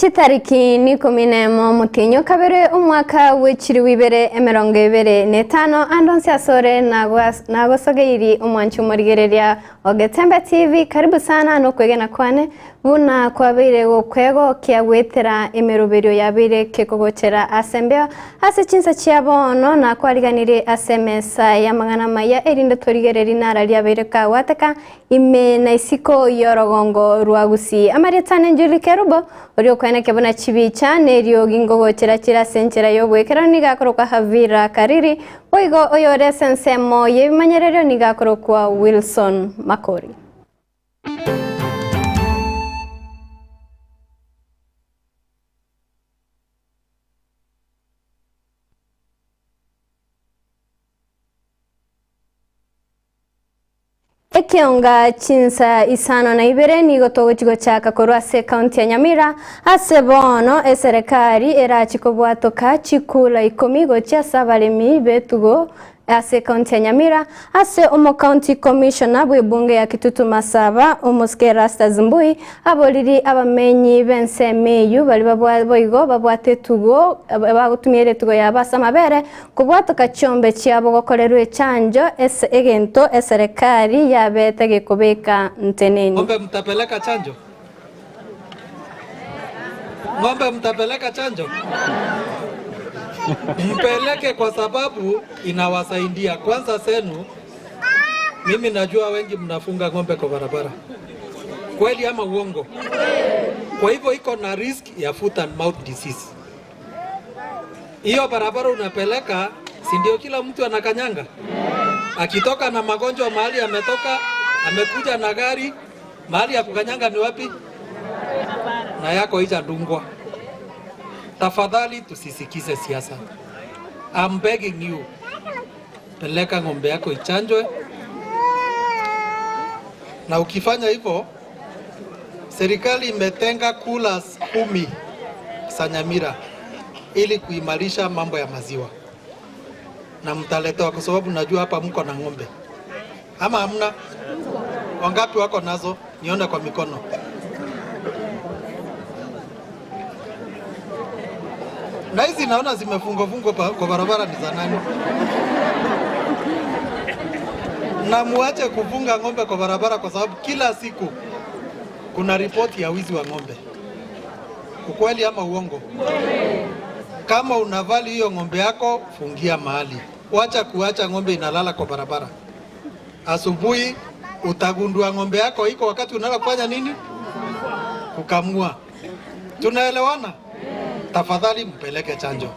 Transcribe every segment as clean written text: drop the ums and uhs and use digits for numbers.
Chitariki n'ikomi nemo omotienyi o kabere omwaka bw'echilifu ibere emerongo ebere na etano, ande onsi asore nagosogeiri omwanchi omorigereria o Getembe TV, karibu sana nokwegena kwane buna kwabeire gokwegokia goetera emeroberio yabeire kekogochera ase embeo ase chinsa chia bono nakwariganirie ase emesa y'amang'ana amaya erinde torigererie nara riabeire kagwateka Ime na isiko y'orogongo rwa Gusii. Amarieta ane Julie Kerubo, oria okwenekia buna chibicha na eriogi ngogochera chire ase enchera y'oboikeranu nigo akorokwa Havira Kariri, boigo oyore ase ensemo y'ebimanyererio nigo akorokwa Wilson Makori. Ekeonga chinsa isano na ibere nigo togochi gochaka korwa ase ekaunti ya Nyamira ase bono eserekari erachi kobwatoka chikura ikomi gochia ase abaremi b'etugo ase ekaunti ya Nyamira ase omocounty commissioner bw'ebunge ya Kitutu Masaba omosike Erastus Mbui aboriri abamenyi b'ensemo eyio baria boigo babwate etugo bagotumia etugo yabo ase amabere Kobwatoka chiombe chiabo gokorerwa echanjo ase egento eserekari yabete gekobeka nteneni. Ng'ombe mtapeleka chanjo? Ng'ombe mtapeleka chanjo? Mpeleke kwa sababu inawasaidia. Kwanza zenu, mimi najua wengi mnafunga ng'ombe kwa barabara. Kweli ama uongo? Kwa hivyo iko na risk ya foot and mouth disease. Hiyo barabara unapeleka, si ndio kila mtu anakanyanga? Akitoka na magonjwa mahali ametoka, amekuja na gari, mahali ya kukanyanga ni wapi? Na yako haijadungwa. Tafadhali tusisikize siasa. I'm begging you. Peleka ng'ombe yako ichanjwe, na ukifanya hivyo, serikali imetenga coolers 10 za Nyamira ili kuimarisha mambo ya maziwa, na mtaletewa kwa sababu najua hapa mko na ng'ombe ama hamna? Wangapi wako nazo? Nione kwa mikono. Na hizi naona zimefungwa fungwa kwa barabara ni za nani? Na muache kufunga ng'ombe kwa barabara, kwa sababu kila siku kuna ripoti ya wizi wa ng'ombe. Ukweli ama uongo? Kama unavali hiyo ng'ombe yako, fungia mahali. Wacha kuacha ng'ombe inalala kwa barabara. Asubuhi utagundua ng'ombe yako iko wakati unaenda kufanya nini? Kukamua. Tunaelewana? Tafadhali mpeleke chanjo.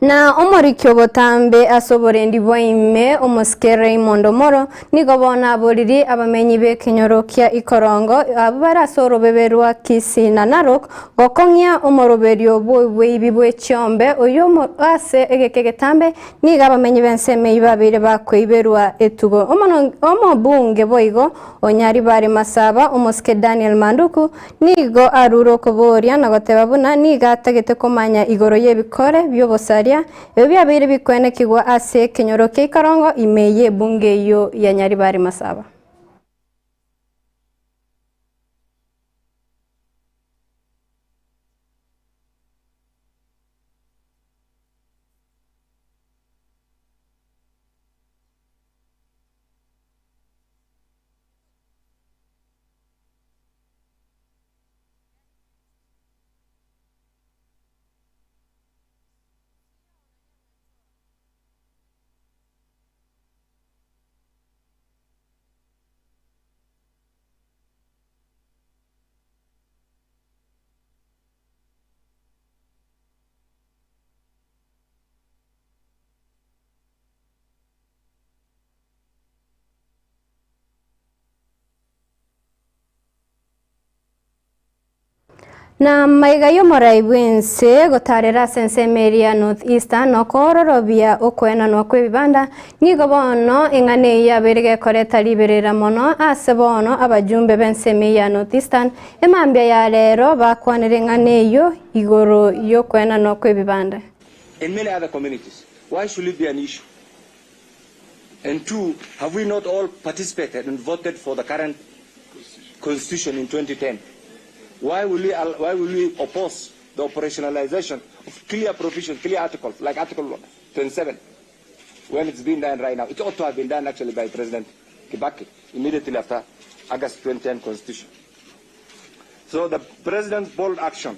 Na omoriki obotambe ase oborendi bwa ime, omosike Raymond Omoro, nigo bono aboririe abamenyi b'ekenyoro kia Ikorongo abwo bare ase orobebe rwa Kisii na Narok gokong'ia omoroberio bw'oboibi bwe chiombe oyio ase egeka egetambe nigo abamenyi b'ensemo eyio babeire bakoiberwa etugo. Omobunge boigo o Nyaribari Masaba, omosike Daniel Manduku, Nigo arure okoboria na goteba buna nigo atagete komanya igoro y'ebikore bi'obosaria ebio biabeire bikoenekigwa ase ekenyoro kia Ikorongo ime y'ebunge eyio ya Nyaribari Masaba. Na maiga y'omorai bw'ense gotarera ase ensemo eria ya North Eastern na okoororobia okoenanwa kw'ebibanda, nigo bono eng'ana eyio yabeire gekoreta riberera mono ase bono abajumbe b'ensemo eyio ya North Eastern emambia ya rero bakwanire eng'ana eyio igoro y'okoenanwa kw'ebibanda. In many other communities. Why should it be an issue? And two, have we not all participated and voted for the current constitution in 2010? Why will we, why will we oppose the operationalization of clear provisions, clear articles, like Article 27, when it's being done right now? It ought to have been done actually by President Kibaki immediately after August 2010 Constitution. So the President's bold action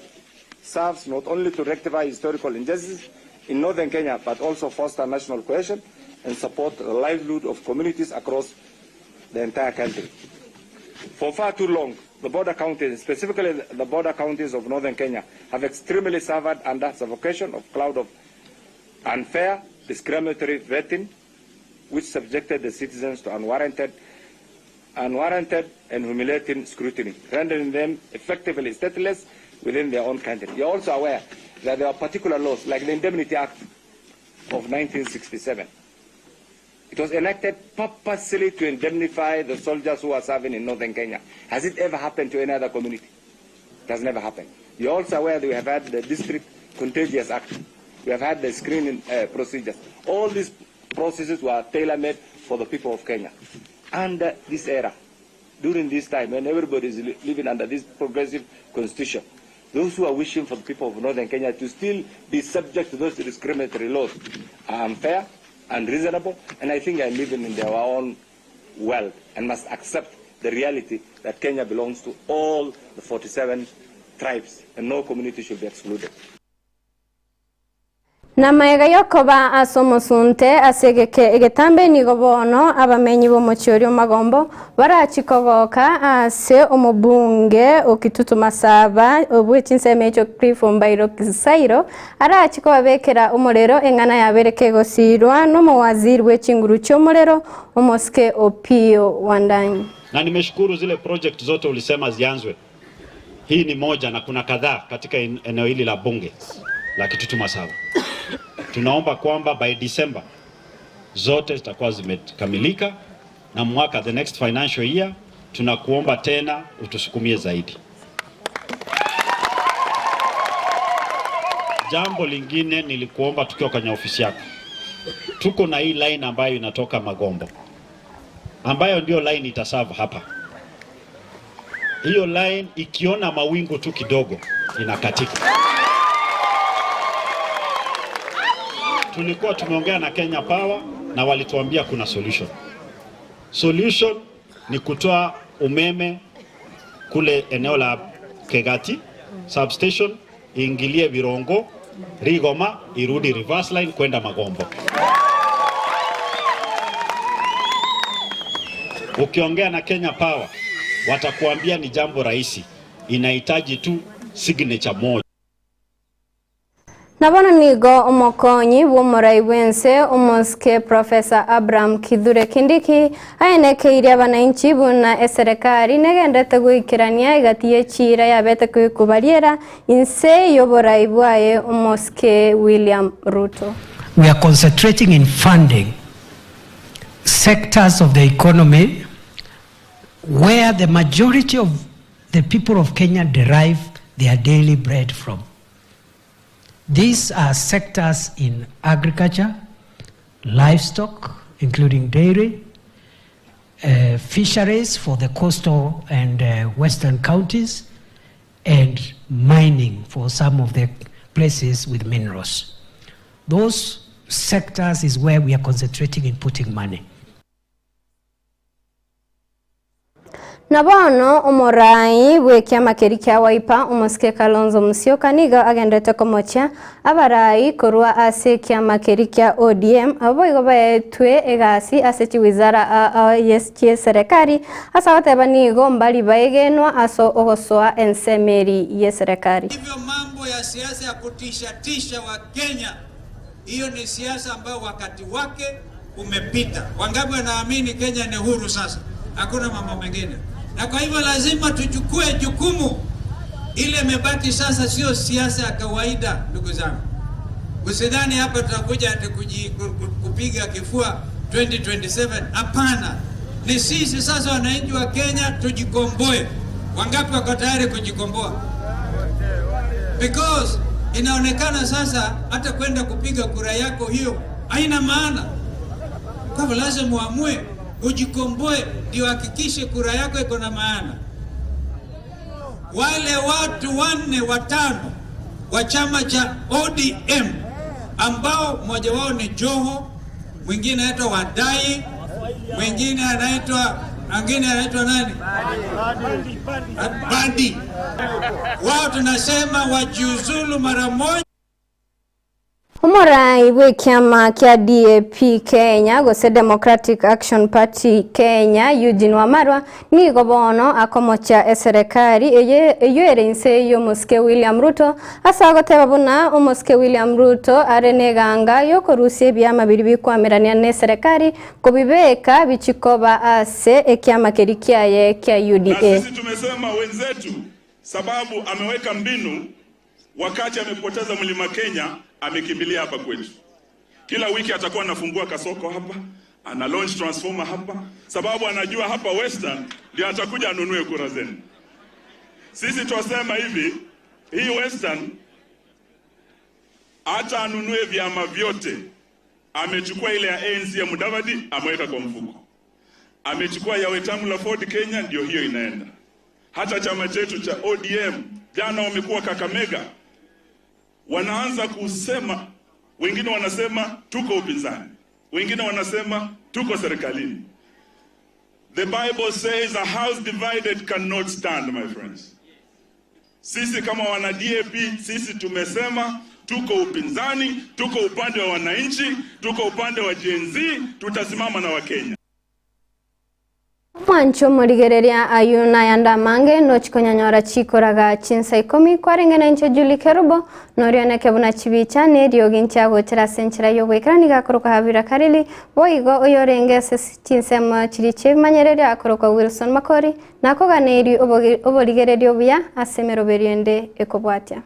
serves not only to rectify historical injustices in northern Kenya, but also foster national cohesion and support the livelihood of communities across the entire country. For far too long, the border counties, specifically the border counties of northern Kenya, have extremely suffered under suffocation of cloud of unfair, discriminatory vetting, which subjected the citizens to unwarranted, unwarranted and humiliating scrutiny, rendering them effectively stateless within their own country. You're also aware that there are particular laws, like the Indemnity Act of 1967. It was enacted purposely to indemnify the soldiers who are serving in northern Kenya. Has it ever happened to any other community? It has never happened. You're also aware that we have had the District Contagious Act. We have had the screening procedures. All these processes were tailor-made for the people of Kenya. Under this era, during this time, when everybody is living under this progressive constitution, those who are wishing for the people of northern Kenya to still be subject to those discriminatory laws are unfair, unreasonable, and I think are living in their own world and must accept the reality that Kenya belongs to all the 47 tribes and no community should be excluded. Na magega y'okoba ase omosunte ase egeke egetambe nigo bono abamenyi b'omochie oria o Magombo barachie kogoka ase omobunge o Kitutu Masaba obwe chinsemo echio Cliff Mbairo Kisairo arachie kobabekera omorero eng'ana yabeire kegosiirwa n'omowaziri bwe chinguru chi'omorero omosike Opiyo Wandayi. Na nimeshukuru zile project zote ulisema zianzwe. Hii ni moja na kuna kadhaa katika eneo hili la bunge la Kitutu Masaba. Tunaomba kwamba by December zote zitakuwa zimekamilika na mwaka the next financial year tunakuomba tena utusukumie zaidi. Jambo lingine nilikuomba tukiwa kwenye ofisi yako, tuko na hii line ambayo inatoka Magombo ambayo ndio line itaserve hapa. Hiyo line ikiona mawingu tu kidogo inakatika. Tulikuwa tumeongea na Kenya Power na walituambia kuna solution. Solution ni kutoa umeme kule eneo la Kegati substation iingilie Birongo, Rigoma, irudi reverse line kwenda Magombo. Ukiongea na Kenya Power watakuambia ni jambo rahisi, inahitaji tu signature moja. Na bono nigo omokonyi bw'omorai bw'ense omosike Professor Abraham Kithure Kindiki aenekeirie abananchi buna eserekari negendete goikerania egati y'echira yabete koikobariera inse y'oborai bwaye omosike William Ruto. We are concentrating in funding sectors of the economy where the majority of the people of Kenya derive their daily bread from. These are sectors in agriculture, livestock, including dairy, fisheries for the coastal and western counties, and mining for some of the places with minerals. Those sectors is where we are concentrating in putting money. Na bono omorai bw'ekiama keria kia Wiper omosike Kalonzo Musyoka nigo agendete komochia abarai korwa ase ekiama keria kia ODM abo igo baetwe egasi ase chiwizara chie serikali ase agoteba nigo mbari baegenwa ase ogosoa ensemeri ye serikali. Hivyo mambo ya siasa ya kutisha tisha wa Kenya, hiyo ni siasa ambayo wakati wake umepita. Wangapi wanaamini Kenya ni huru sasa? Hakuna mambo mengine. Na kwa hivyo lazima tuchukue jukumu. Ile imebaki sasa sio siasa ya kawaida, ndugu zangu. Usidhani hapa tutakuja ati kupiga kifua 2027. Hapana, ni sisi sasa wananchi wa Kenya tujikomboe. Wangapi wako tayari kujikomboa? Because inaonekana sasa hata kwenda kupiga kura yako hiyo haina maana. Kwa hivyo lazima uamue ujikomboe, ndio hakikishe kura yako iko na maana. Wale watu wanne watano wa chama cha ODM ambao mmoja wao ni Joho, mwingine anaitwa Wadai, mwingine anaitwa mwingine anaitwa nani? Bandi. Wao tunasema wajiuzulu mara moja. Omorai bw'ekiama kia DAP Kenya gose Democratic Action Party Kenya Eugene Wamalwa nigo bono akomocha eserekari eye eyo ere inse y'omosike William Ruto ase agoteba buna omosike William Ruto are neganga yokorusia ebiama biri bikwamerania na eserekari kobibeka bichikoba ase ekiama keri kiaye kia Na UDA. sisi tumesema wenzetu, sababu ameweka mbinu, wakati amepoteza mlima Kenya amekimbilia hapa kwetu. Kila wiki atakuwa anafungua kasoko hapa, ana launch transformer hapa, sababu anajua hapa Western ndio atakuja anunue kura zenu. Sisi twasema hivi, hii Western hata anunue vyama vyote, amechukua ile ya ANC ya Mudavadi ameweka kwa mfuko, amechukua ya Wetangula Ford Kenya, ndio hiyo inaenda. Hata chama chetu cha ODM jana wamekuwa Kakamega, wanaanza kusema, wengine wanasema tuko upinzani, wengine wanasema tuko serikalini. The Bible says a house divided cannot stand, my friends. Sisi kama wana DAP, sisi tumesema tuko upinzani, tuko upande wa wananchi, tuko upande wa Gen Z, tutasimama na Wakenya. Omwancho omorigereria ayu nayanda amange nochikonyanyora chikoraga chinsa ikomi kwarenge na inche Julie Kerubo norioneke buna chibicha neriogi nchiagochera ase enchera ya ogoikera niga akoroka Habira Kareli boigo oyorenge ase chinsemo chiri chiabimanyereria akoroka Wilson Makori nakoganeri oborigereria obuya ase emeroberio ende ekobwatia.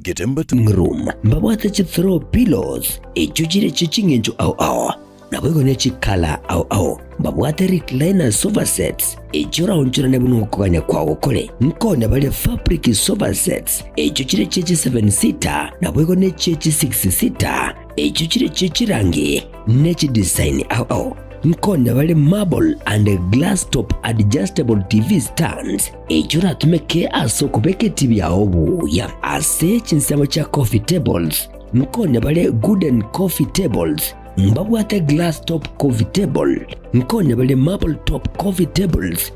Getembe room mbabwate chi throw pillows echio chire chie ching'encho ao ao naboigo ne chikala ao ao mbabwate recliner sofa sets echio oraonchorane buna okogania kwao kore nkonya bare fabric sofa sets echio chire chie chi 7 seater naboigo ne chie chi 6 seater echio chire chie chirangi ne chidesign ao ao nkonya bare marble and glass top adjustable TV stands echio oratumeke ase okobeka etibi yao buya. Ase chinsemo chia coffee tables nkonya bare gooden coffee tables mbabwate glass top coffee table nkonya bare marble top coffee tables.